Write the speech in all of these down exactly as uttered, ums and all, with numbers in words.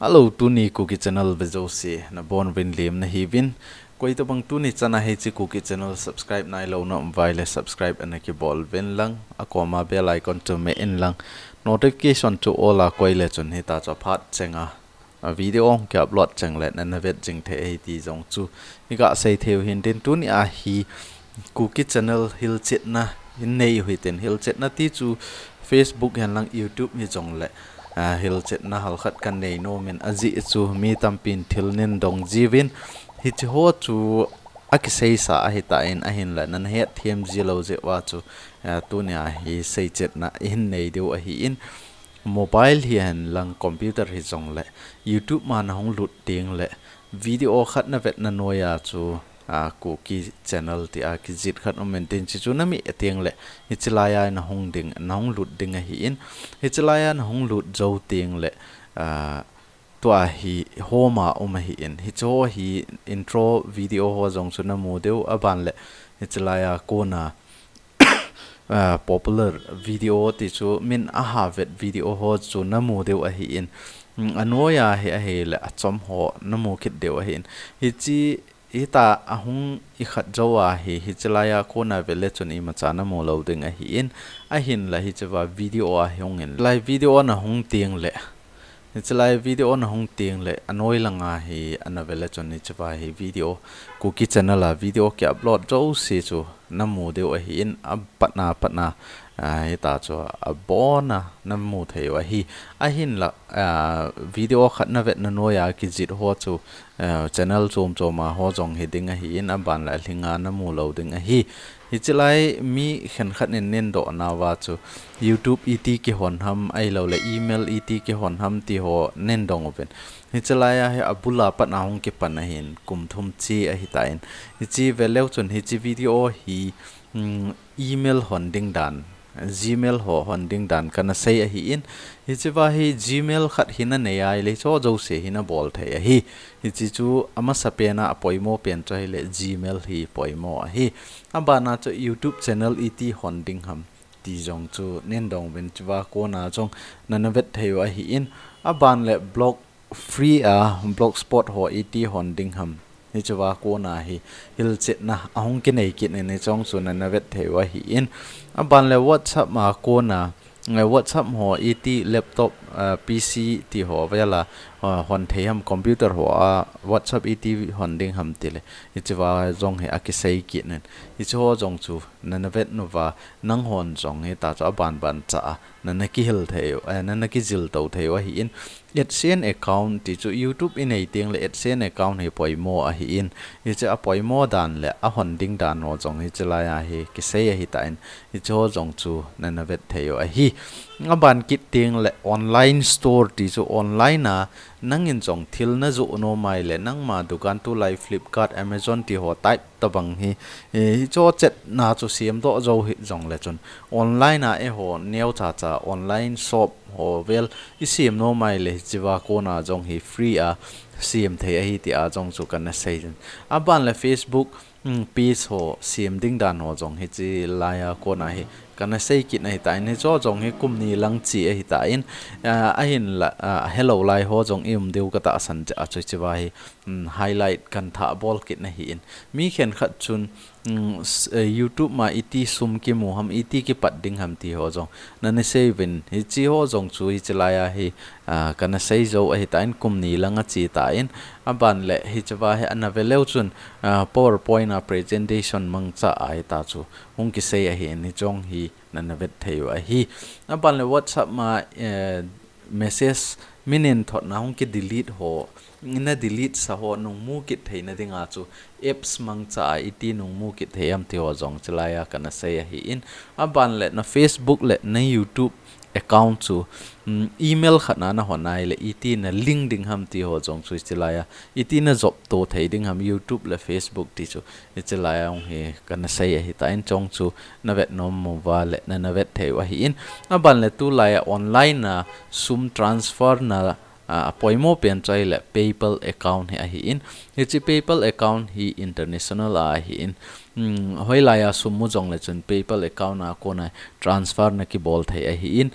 Hello, tuni Kuki Channel ve jouse, nabonuvin lemna hiuvin. Koitabang tuni chana hiche Kuki Channel subscribe nailou na um uva ahile subscribe ana kibol uvin lang. Akoma bell icon chu me in lang. Notification chu all a koi le chun hita chu aphat chenga a video hung ki upload cheng le nana vet jing thei ahi ti jong chu iga sei thei u hintin, tuni a hi Kuki Channel hilchetna hin nei u hitin, hilchetna ti chu Facebook hen lang YouTube hijong le, ah, hilchetna halkhat kan nei nom in, ajeh chu mi tampin thil nin dong jiuvin, hiche ho chu akiseisa ahitan, ahinla nana het them ji lou jeh uva chu, ah, tuni a hi seichetna ihin nei diu ahin, mobile hihen lang computer hijong le YouTube ma nahung lut teng le video khat navetna noiya chu, ah, Kuki Channel tia kijih khat um intin, hiche chu name teng le hiche laiya nahung ding, nahung lut ding ahin, hiche laiya nahung lut jou teng le, ah, tua hi home a um ahin, hiche ho hi intro video ho jong chu namu diu, aban le hiche laiya kona ah, popular video ti chu min aha vet video ho chu namu diu ahin, mm, anoiya hi ahile achom ho namu kit diu ahin. Hiche hita ahung ikhat jou a hi, hiche laiya kona vele chun imacha namu lou ding ahin, ahinla hiche va video a hung in, lai video nahung teng le, hiche lai video nahung teng le, anoi langa hi ana vele chun hiche va hi video, Kuki Channel a video ki upload jouse chu namu diu ahin, apatna patna, ah, hita chu abona namu thei u ahi. Ahinla, ah, video khat navetna noiya kijih ho chu, ah, channel chom chom a ho jong hiding ahin, aban le alhinga namu lou ding ahi. Hiche lai mi khenkhat in nin doh nauva chu YouTube iti kihon ham, ahilou le email iti kihon ham ti ho nin dong uvin. Hiche laiya hi abul a pat a hung kipan ahin, kum thum che ahitan. Hiche ve leu chun hiche video hi, mm, email hon ding dan, Gmail ho hon ding dan kana sei ahin. Hiche va hi Gmail khat hi nanei a ahile hiche ho jouse hi nabol thei ahi. Hiche chu amasapen a apoimo pen chu ahile Gmail hi poimo ahi. Aban a chu YouTube channel iti hon ding ham ti jong chu nin dong uvin, hiche va kona jong nana vet thei u ahin. Aban le blog free a blogspot ho iti hon ding ham. Hiche va kona hi hilchetna ahung kinei kit in, hiche jong chu nana vet thei u ahin. Aban le WhatsApp a kona, eh, WhatsApp ho iti laptop, ah, P C ti ho vela, ah, hon thei ham, computer ho a WhatsApp iti hon ding ham ti le, hiche va jong hi akisei kit in. Hiche ho jong chu nana vet uva, nanghon jong hita chu aban ban cha a nana kihil thei u, eh, nana kijil to thei u ahin. AdSense account ti chu YouTube inei teng le AdSense account hi poimo ahin. Hiche apoimo dan le ahon ding dan ho jong hiche laiya hi kisei ahitan, hiche ho jong chu nana vet thei u ahi. Aban kit teng le online store ti chu online a nangin jong thil najoh nom a ahile, nangma dukan tulai Flipkart, Amazon ti ho type tabang hi, eh, hiche ho chetna chu semdoh jou hih jong le chun online a eiho neocha cha online shop ho vel isem nom a ahile, hiche va kona jong hi free a sem thei ahi tia jong chu kana sei in. Aban le Facebook, mm, page ho sem ding dan ho jong hiche laiya kona hi kana sei kit ahitan, hiche ho jong hi kum ni lang che ahitan, ah, ahinla, ah, helou lai ho jong i um diu katahsan jeh a chu hiche va hi, mm, highlight kan thah bol kit na ahin. Mi khenkhat chun, mm, s-, eh, YouTube ma iti sum kimu ham, iti kipat ding ham ti ho jong nana sei uvin, hiche ho jong chu hiche laiya hi, ah, kana sei jou ahitan, kum ni lang ache tan. Aban le hiche va hi ana ve leu chun, ah, PowerPoint a presentation mangcha a hita chu hung kisei ahin, hiche jong hi nana vet thei u ahi. Aban le WhatsApp ma, eh, message min in thotna hung ki delete ho, na delete sa ho nung mu kit theina dinga chu apps mangcha a iti nung mu kit thei ham ti ho jong hiche laiya kana sei ahin. Aban le na Facebook le na YouTube account chu, mm, email khat na nahon a ahile iti na link ding ham ti ho jong chu hiche laiya iti na jop to thei ding ham YouTube le Facebook ti chu hiche laiya hung hi kana sei ahitan, hiche jong chu na vet nom uva le nana vet thei u ahin. Aban le tulaiya online a sum transfer na, ah, apoimo pen chu ahile PayPal account hi ahin. Hiche PayPal account hi international a ahin. Hmm, hoilaiya sum mu jong le chun PayPal account a kona transfer na kibol thei ahin.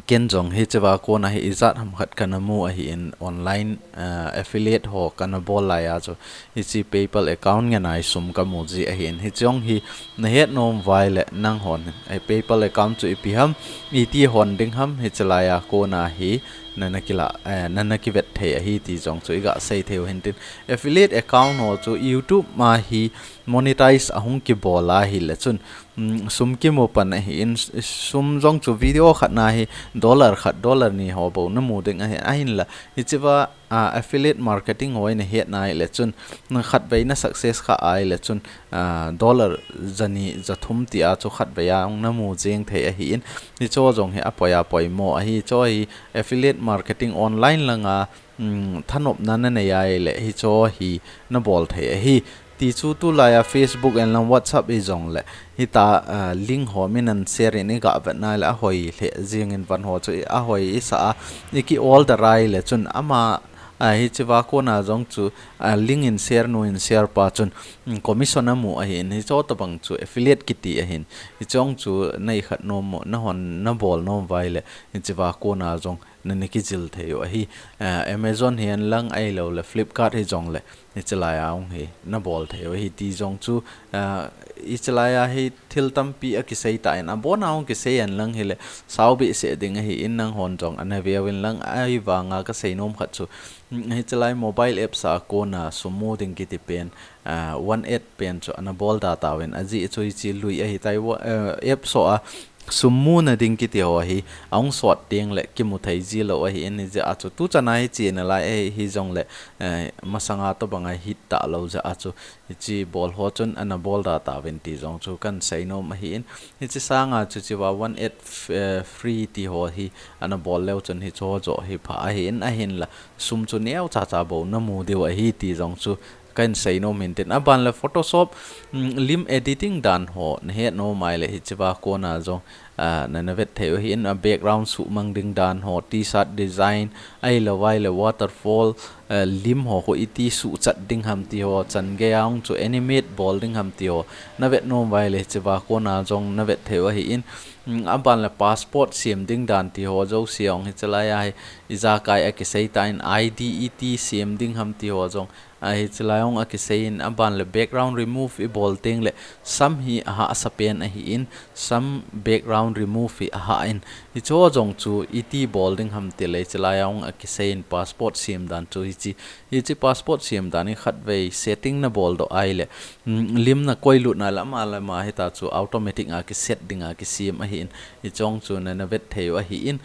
ken jong hichea kona hi ijat ham khat kana mu ahin online, ah, affiliate ho kana bol laiya chu hiche PayPal account ngen a hi sum kamu ji ahin hiche jong hi nahet nom uva ahile nanghon, eh, PayPal account chu ipi ham, iti hon ding ham hiche laiya kona hi nana kila, eh, nana kivet thei ahi ti jong chu iga sei thei u hintin affiliate account ho chu YouTube ma hi monetize ahung kibol ahile chun, mm, sum kimu pan ahin, s-, sum jong chu video khat na hi dollar khat, dollar ni ho bou namu ding ahi, ahinla hichea, ah, affiliate marketing ho nahet na ahile chun, mm, khatvei na success kha ahile chun, ah, dollar jani jathum tia chu khatvei a hung namu jeng thei ahin, hiche jong hi apoi a poimo ahi, hiche hi affiliate marketing online langa, mm, thanopna nanei ahile hiche hi nabol thei ahi. Ti chu tulaiya Facebook in lang WhatsApp hijongle hita, ah, link ho min nan share in iga vet na ahile ahoi lheh jingin van ho chu i, ahoi isa a, iki order ahile chun ama, ah, hichea kona jong chu, ah, link in share nu in share pa chun, mm, commission amu ahin hiche tobang chu affiliate kiti ahin hiche jong chu naikhat nom u, nahon nabol nom uva ahile hichea kona jong nana kijil thei u ahi. Ah, Amazon hihen lang ahilouleh Flipkart hijongle hiche laiya hung hi nabol thei u ahi ti jong chu, ah, hiche laiya hi thil tampi akisei tan abon a hung kisei hen lang hile sao behseh ding ahin nanghon jong ana ve uvin lang ahivanga kasei nom khat chu, mm, hiche lai mobile apps a kona sum mu ding kiti pen, ah, one eight pen chu ana bol da tauvin ajeh chu hiche lui ahitai, wa-, eh, apps ho a sum muna ding kiti ho hi ahung sot tengle kimu thei ji lou ahin hijeh a chu tuchan a hiche nalai ahi jongle, eh, masanga tobang a hit talou jeh a chu hiche bol ho chun ana bol da tauvin ti jong chu kahin sei nom ahin hiche sanga chu hichea one eight f-, eh, free ti ho hi ana bol leu chun hiche ho joh hi pha ahin ahinla sum chu neocha cha bou namu diu ahi ti jong chu kahin sei nom hintin. Aban le Photoshop, mm, lim editing dan ho nahet nom ahile hichea kona jong, ah, nana vet thei u ahin, a background suhmang ding dan ho, T-shirt design, ahilou ahile waterfall, ah, lim ho khu iti suhchat ding ham ti ho, chan gei a hung chu animate bol ding ham ti ho, navet nom uva ahile hichea kona jong navet thei u ahin, mm, aban le passport sem ding dan ti ho jouse jong hiche laiya hi ijakai akisei tan I D iti sem ding ham ti ho jong, ah, hiche lai jong akisei in aban le background remove ibol tengle sam hi ahahsa pen ahin sam background remove hi ahah in hiche ho jong chu iti bol ding ham tile hiche lai jong akisei in passport sem dan chu hiche, hiche passport sem dan hi khatvei setting nabol doh ahile, mm, lim nakoi lut na lama lama hita chu automatic a kiset ding a kisem ahin hiche jong chu nana vet thei u ahin,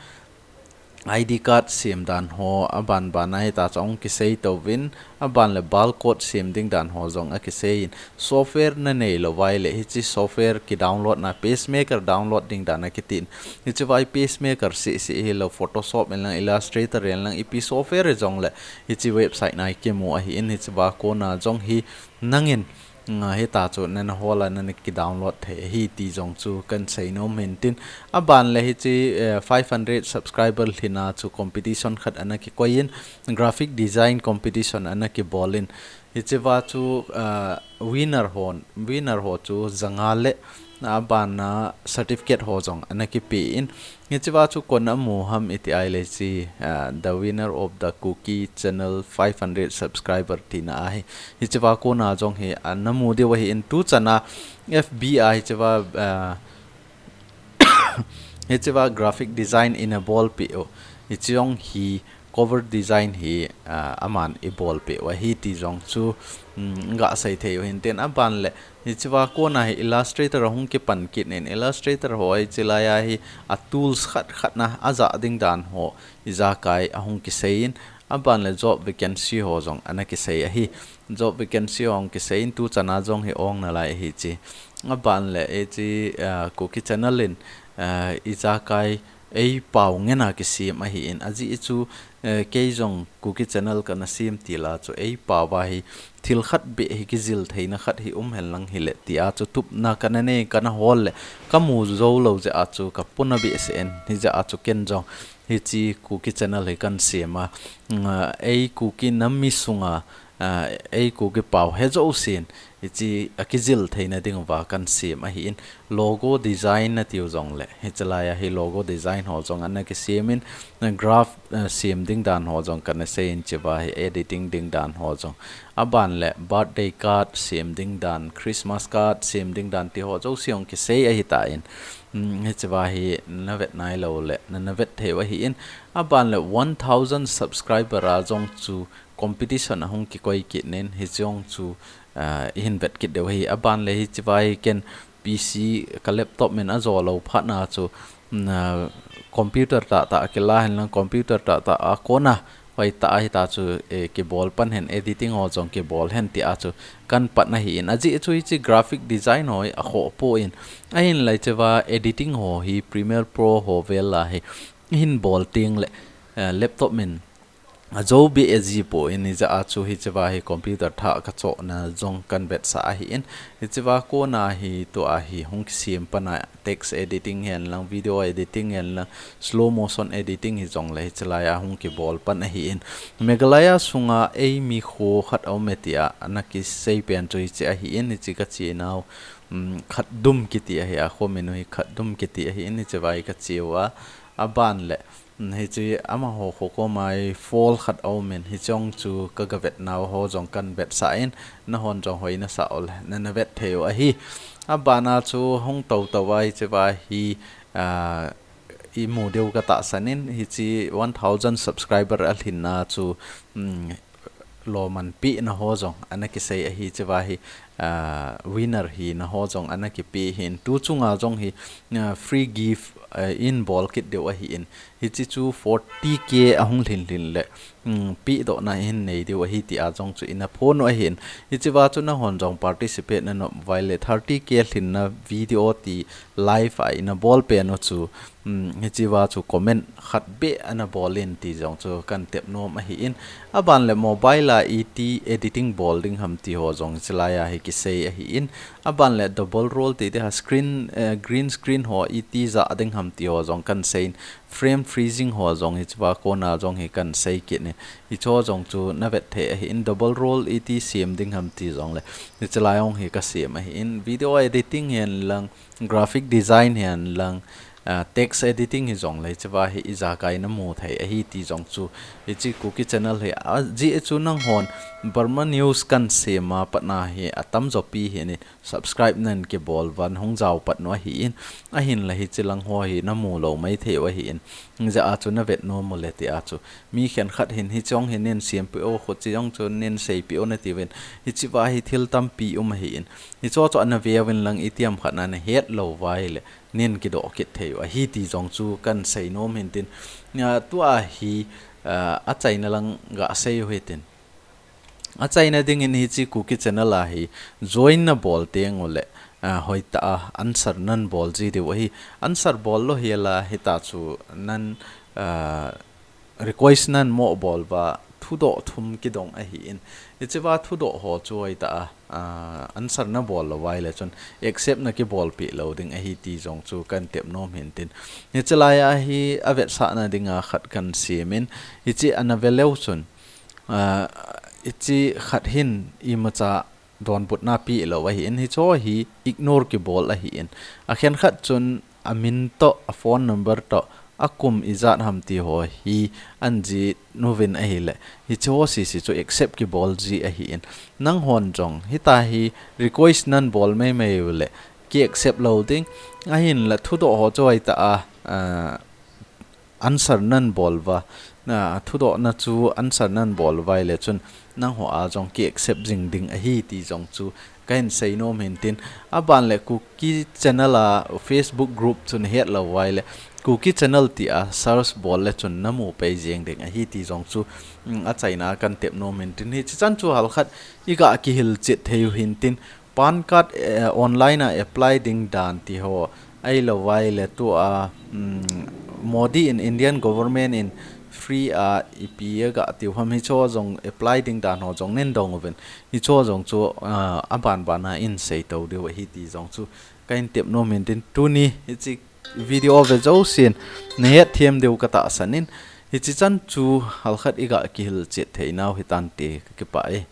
I D card sem dan ho aban ban a hita chu ahung kisei touvin, aban le barcode sem ding dan ho jong akisei in, software nanei lou uva ahile hiche software kidownload na, PageMaker download ding dan akitin, hichea hi PageMaker seh seh hilou, Photoshop in lang, Illustrator in lang, ipi software jongle hiche website na hi kimu ahin hichea kona jong hi nangin, nga, hita chu nana hol a nana kidownload thei ahi ti jong chu kahin sei nom hintin. Aban le hiche, eh, five hundred subscriber lhin a chu competition khat ana kikoi in, graphic design competition ana kibol in. Hichea chu, ah, winner ho, winner ho chu janga le aban a certificate ho jong ana kipe in. Hichea chu koin amu ham iti ahile hiche, ah, the winner of the Kuki channel five hundred subscriber tina ahi. Hichea kona jong hi, ah, namu diu ahin tuchan a F B a hichea, ah, hichea graphic design ina bolpeh u. Hiche jong hi cover design hi, ah, aman ibol peh u ahi ti jong chu, mm, ga sei thei u hintin aban le hichea kona hi Illustrator ahung kipan kit in Illustrator ho hiche laiya hi a tools khat khat na ajah ding dan ho ijakai ahung kisei in aban le job vacancy ho jong ana kisei ahi. Job vacancy ho ahung kisei in tuchan a jong hi ong nalai ahi hiche. Aban le hiche, ah, Kuki channel in, ah, ijakai eipao ngen a kisem ahin ajeh chu, eh, kei jong Kuki channel kana sem til a chu eipao a hi thil khat beh hi kijil theina khat hi um hen lang hile tia chu tupna kana nei kana hol le kamu jou lou jeh a chu kapuna behseh in hijeh a chu ken jong hiche Kuki channel hi kahin sem a, mm, ei Kuki nam mi sunga ah, ei Kuki pau he jousen, hiche akijil theina diuva kasem ahin, logo design natiu jongle, hiche laiya hi logo design ho jong ana kisemin, graph, ah, sem ding dan ho jong kana seiyin, hichea hi editing ding dan ho jong. Aban le birthday card sem ding dan, Christmas card sem ding dan ti ho jouse hung kisei ahitan. Hmm, hichea hi navet nailou le, na, navet theiu ahin. Aban le one thousand subscriber a jong chu competition ahung kikoi kit in, hiche jong chu, ah, ihin vet kit diu ahi. Aban le hichea hi ken P C ka laptop min ajo lou phat na chu, na computer tahtah a kila hen lang computer tahtah a kona hoitah a hita chu, eh, kibol pan hen editing ho jong kibol hen tia chu kahin pan ahin. Ajeh chu hiche graphic design ho hi akhoh poi. Ahinla hichea editing ho hi Premiere Pro ho vel a hi ihin bol teng le, eh, laptop min ajo be eji poi, hijeh a chu hichea hi computer thah kachohna jong kahin vetsah ahin. Hichea kona hi tua hi hung kisem pan a text editing hen lang, video editing hen lang, slow motion editing hi jongle hiche laiya hung kibol pan ahin. Meghalaya sunga eimi kho khat aume tia ana kisei pen chu hiche ahin, hiche kache nau, um, Khatdum kiti ahi, akho min u hi Khatdum kiti ahin, hichea hi kacheu a. Aban le, um, hiche amaho kho koma hi fall khat aumin, hiche jong chu ka, kavet nau ho jong kahin vetsah in, nahon jong hoi nasah uleh, na, navet theiu ahi. Aban a chu hung toutou a hichea hi, ah, imu diu katahsan in, hiche one thousand subscriber alhinna chu, um, lomman pehna ho jong ana kisei ahi, hichea hi, ah, winner hina ho jong ana kipe ahin. Tu chunga jong hi, ah, free gift, ah, ihin bol kit diu ahin. Hiche chu forty K ahung lhin lhin le, um, pehdohna ihin nei diu ahi tia jong chu ina phon u ahin. Hichea chu nahon jong participate nanom uva ahile thirty K lhinna video ti live a ina bol pen u chu, um, hichea chu comment khat beh ana bol in ti jong chu kahin tep nom ahin. Aban le mobile a iti editing bol ding ham ti ho jong hiche laiya hi kisei ahin. Aban le double roll ti ding ham, screen, eh, green screen ho iti ja ding ham ti ho jong kahin sei in. Frame freezing ho jong hichea kona jong hi kahin sei kit in. Hiche ho jong chu navet thei ahin, double roll iti sem ding ham ti jongle hiche lai jong hi kasem ahin. Video editing hen lang, graphic design hen lang, ah, text editing hi jongle hichea hi ijakai namu thei ahi ti jong chu, hiche Kuki channel hi, ajeh chu nanghon Burma News kahin sem a pat na hi atamjo pi hin subscribe nahin kibol uva hung jao pat u ahin, ahinla hiche lang ho hi namu lou maithei u ahin, hijeh a chu navet nom uleh tia chu mi khenkhat hin hiche jong hi neisempeh u, hiche jong chu neiseipeh u natiuvin, hichea hi thil tampi um ahin, hiche ho chu ana veuvin lang itiham khat na nahet lou uva ahile, neihin kidoh kit thei u ahi ti jong chu kahin sei nom in tin. Ah, tua hi, ah, achaina lang gasei u hitin. Achaina dingin hiche Kuki channel a hi join nabol teng uleh, ah, hoitah a answer nahin bol ji diu ahi. Answer bol lou hiela hita chu nahin, ah, request nahin mo bol uva thudoh thum kidong ahin. Hichea thudoh ho chu hoitah a, ah, answer nabol lou uva ahile chun accept nakibolpeh lou ding ahi ti jong chu kahin tep nom in tin. Hiche laiya hi avetsahna dinga khat kahin sem in, hiche ana ve leu chun, ah, hiche khat hin imacha donbutna pe lou ahin, hiche ho hi ignore kibol ahin. Akhenkhat chun amin toh, aphone number toh, akum ijat ham ti ho hi ahin jih uvin ahile, hiche ho sese chu accept kibol ji ahin. Nanghon jong hitia hi request nahin bol maimai uleh ki accept lou ding, ahinla thudoh ho chu hoitah a, ah, answer nahin bol uva, na thudohna chu answer nahin bol uva ahile chun nangho a jong ki accept jing ding ahi ti jong chu kahin sei nom in tin. Aban le Kuki channel a Facebook group chu nahet lou uva ahile Kuki channel tia search bol le chun namu pai jeng ding ahi ti jong chu, mm, achaina kahin tep nom in tin. Hiche chan chu halkhat iga kihil chet thei u hitin. Pan card, eh, online a apply ding dan ti ho, ahilou uva ahile tua, um, Modi in, Indian government in free a ipi aga tiu ham, hiche ho jong apply ding dan ho jong neidong uvin. Hiche ho jong chu, ah, aban ban a ihin sei to diu ahi ti jong chu kahin tep nom in tin, tuni hiche video ve jousen nahet them diu katahsan in, hiche chan chu halkhat iga kihil chet thei nau hitante, kakipah e.